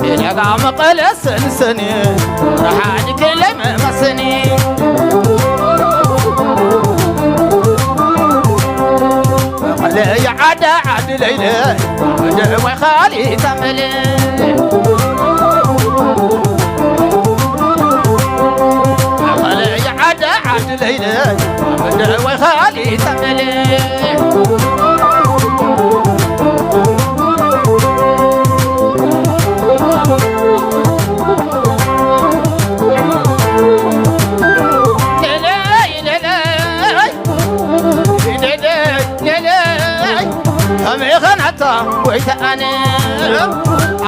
የደጋ መቐለ ሰንሰኒ፣ ረሓዲ ክለይ መመሰኒ። መቐለ የዓዳ ዓዲ ለይለ፣ ደዋይ ኻሊ ታመለ። መቐለ የዓዳ ዓዲ ለይለ፣ ደዋይ ኻሊ ታመለ። ለለይ፣ ለለይ፣ ለለይ፣ ለለይ። ከመይ ኸናታ ጎይታ ኣነ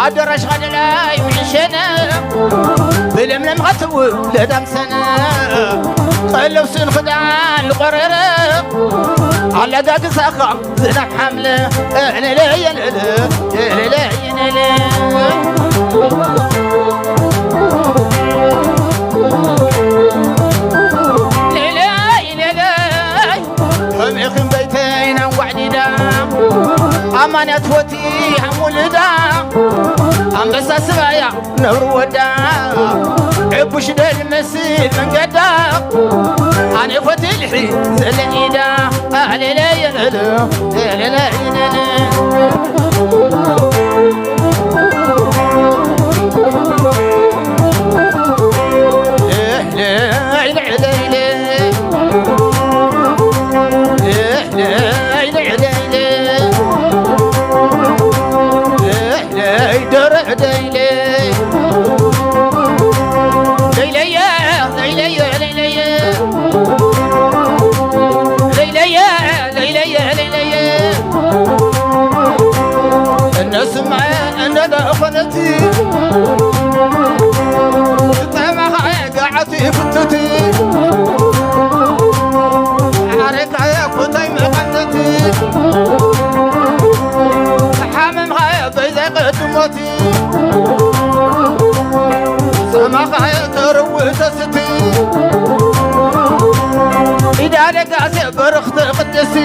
ኣደራሽ ኻደላይ ምሸነ ብለምለም ኸትውለድ ኣምሰነ ቀለብ ስን ኽዳን ልቆረረ ኣለጋግሳኻ ዝናብ ሓምለ፣ እልለ የልለ፣ እልለ የልለ። ለለይ፣ ለለይ፣ ከመይ ክንበይተይና ዋዕዲዳ፣ ኣማንያ ትወቲ ሃሙልዳ፣ ኣንበሳ ስባያ ነብሪ ወዳ ዕቡሽ ደል መስል መንገዳ ኣነ ፈትልሒ ዘለኢዳ ኣሌለየለለ ኤሌለይለለ እነስማ እነዳ ኾነቲ ተማኻ ጋዓቲ ፍትቲ ዓረካ ኮታይ መቐነቲ ሓመምኻ በይዛይ ቀድሞቲ ሰማኻ ተረውተ ስቲ ኢዳ ደጋሴ በረኽተ ቅድስቲ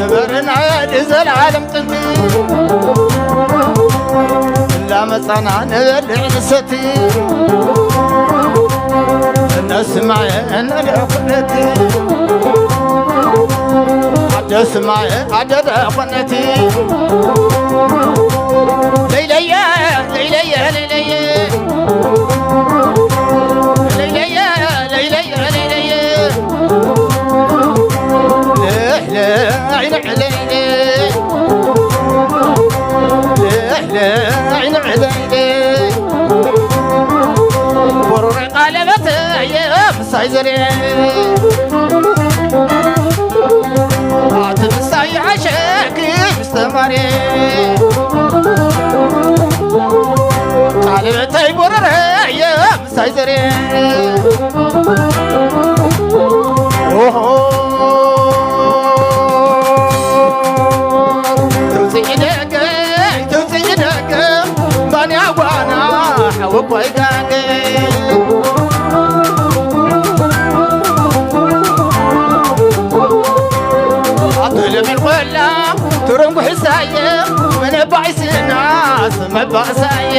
ነበርና ንዘለዓለም ጥንቲ እንዳመጻና ንበልዕ ንሰቲ እነስማዕ እነልዕኹነቲ ኣደስማዕ ኣደደኾነቲ ለይለየ ለይለየ ለይለየ ለይለየ ለይለየ ለይለየ ለይለየ ለይለየ ለይለየ ሳይዘሬ ኣቲ ምሳይ ዓሸክ ምስተማሬ ቃልበተይ ቦረረ የምሳይ ዘሬ ኦሆ ትውፅኢ ደገ ትውፅኢ ደገ ባንያ ጓና ሓወቦይ ጋገ ኣበለምን ቆላ ትረንጉ ሕሳየ መነባይ ስና ስመባእሳየ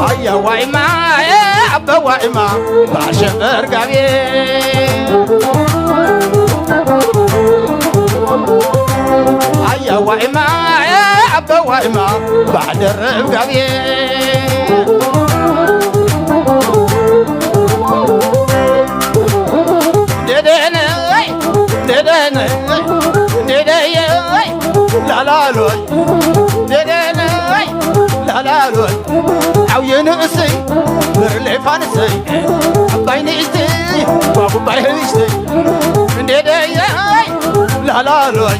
ኣያዋይማ ኣበዋይማ ባሸበር ጋብየ ኣያዋይማ ኣበዋይማ ባዕደረብ ጋብየ ደደነይ ደደነይ ደደየይ ላላሎይ ደደነይ ላላሎይ ዓብየ ንእሰይ ብርሌ ፋንሰይ ዓባይ ንእሽተይ ጓጉባይ ህብሽተይ እንዴደየይ ላላሎይ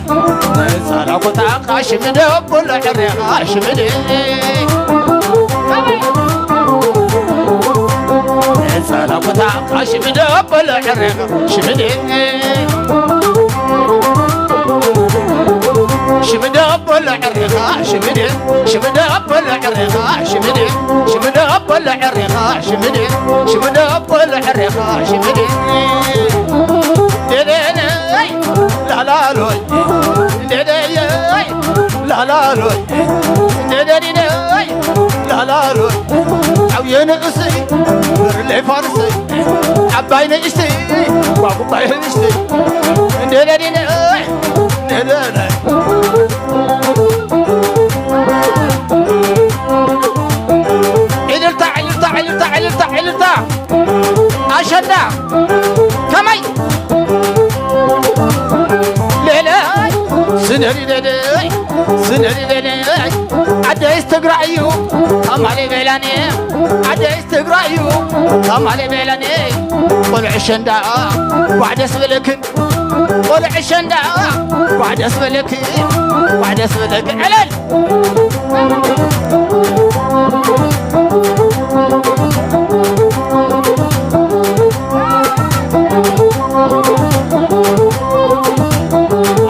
ነፃላ ኮታኻ ሽምደ በሎ ዕሬኻ ሽምደ ነፃላ ኮታኻ ሽምደ በሎ ዕሬኻ ሽምደ ሽምደ በሎ ዕሬኻ ሽምደ ሽምደ በሎ ዕሬኻ ሽምደ ሽምደ በሎ ዕሬኻ ሽምደ ሬኻ ሽምግል ደደነይ ላላሎይ ደደየይ ላላሎይ ደደዲነይ ላላሎይ ዓብየ ንእሰይ ብርለይ ፋርሰይ ዓባይ ንእሽተይ ጓጉባይ ንእሽተይ ደደዲነይ ደደነይ ዕልልታ ዕልልታ ዕልልታ ዕልልታ ዕልልታ ኣሸንዳ ከመይ ሌለይ ስነሪ ሌለይ ስነሪ ሌለይ ዓደይስ ትግራይ እዩ ታማሌ ቤላኔ ዓደይስ ትግራይ እዩ ታማሌ ቤላኔ ቆልዑ ኣሸንዳ ጓዕ ደስ በለክን ቆልዑ ኣሸንዳ ጓዕ ደስ በለክን ጓዕ ደስ በለክን ዕለል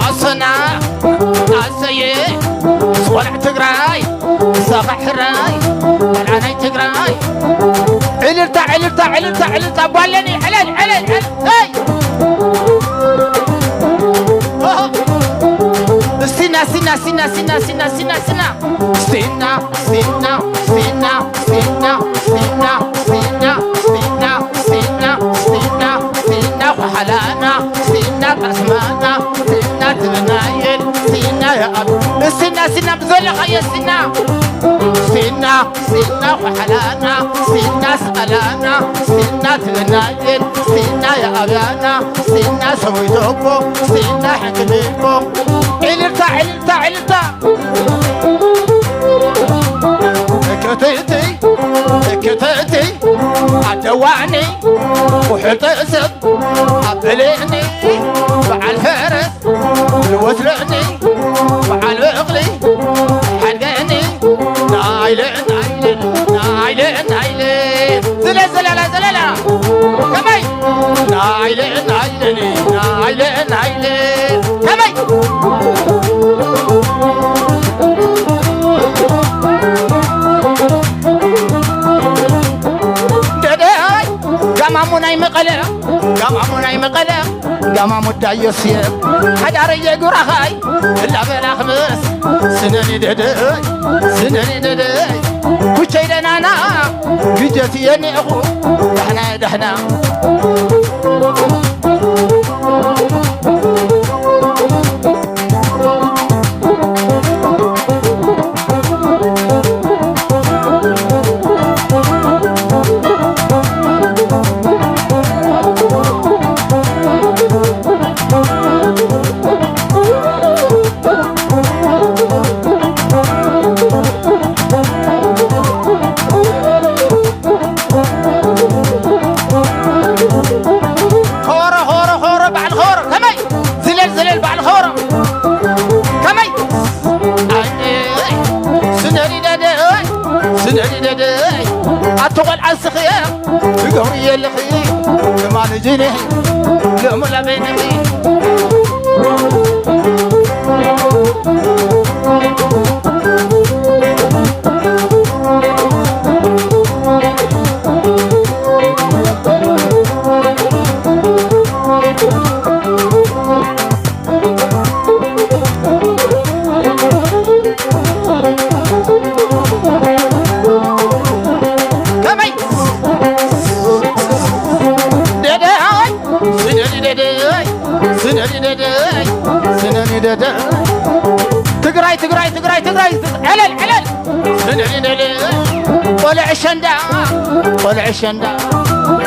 ኣሰና ኣሰየ ቆልዕ ትግራይ ሳኻ ሕራይ ቆልዓ ናይ ትግራይ ዕልልታ ዕልልታ ዕልልታ ዕልልታ ጓለኒ ዕለል ዕለል ዕለል እስቲና እስቲና እስቲና እስቲና እስቲና እስቲና እስቲና እስቲና እስቲና እስቲና እስቲና እስቲና እስቲና እስቲና እስቲና እስቲና እስቲና ኳሓላና እስቲና ጠስማና እስቲና ትብናየል እስቲና የኣብ እስቲና እስቲና ብዘለኻዮ እስቲና እስቲና እስቲና ኳሓላና እስቲና ስኣላና እስቲና ትብናየል እስቲና የኣብያና እስቲና ሰዊቶቦ እስቲና ሕክድቦ ዕልልታ ዕልልታ ዕልልታ እክትእትይ እክትእትይ ኣደዋኒ ውሕል ጥእስብ ኣበልዕኒ በዓል ፈረስ ልወስለኒ በዓል በቕሊ ሓድገኒ ናይለ ናይለ ናይለ ናይለ ዝለ ዘለላ ዘለላ ከመይ ናይለ ናይለኒ ናይለ ናይለ ከመይ ደደይ ጋማሙ ናይ መቐለ ጋማሙ ናይ መቐለ ጋማሙ ዳዮስየ ሓዳረየ ጉራኻይ እላበላ ክምስ ስነኒ ደደይ ስነኒ ደደይ ኩቸይ ደናና ግጀት የኔኹ ዳሕና ዳሕና ኾሮ ኾሮ ኾሮ በዓል ኾሮ ከመይ ዝለል ዝለል በዓል ኾሮ ከመይ ኣየ ስነሪ ደደይ ስነሪ ደደይ ኣቶ ቆልዓ ስኽየ ትገብሪ የለኺ ትማሊ ጅኒ ለሙላ በይንኺ ከመይ ደደይ ስነኒ ደደይ ስነኒ ደደይ ስነኒ ደደይ ትግራይ ትግራይ ትግራይ ትግራይ ዕለል ዕለል ስነኒ ደደይ ቆልዕ ሸንዳ ቆልዕ ሸንዳ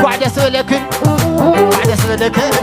ጓዕ ደስ በለክን ጓዕ ደስ በለክን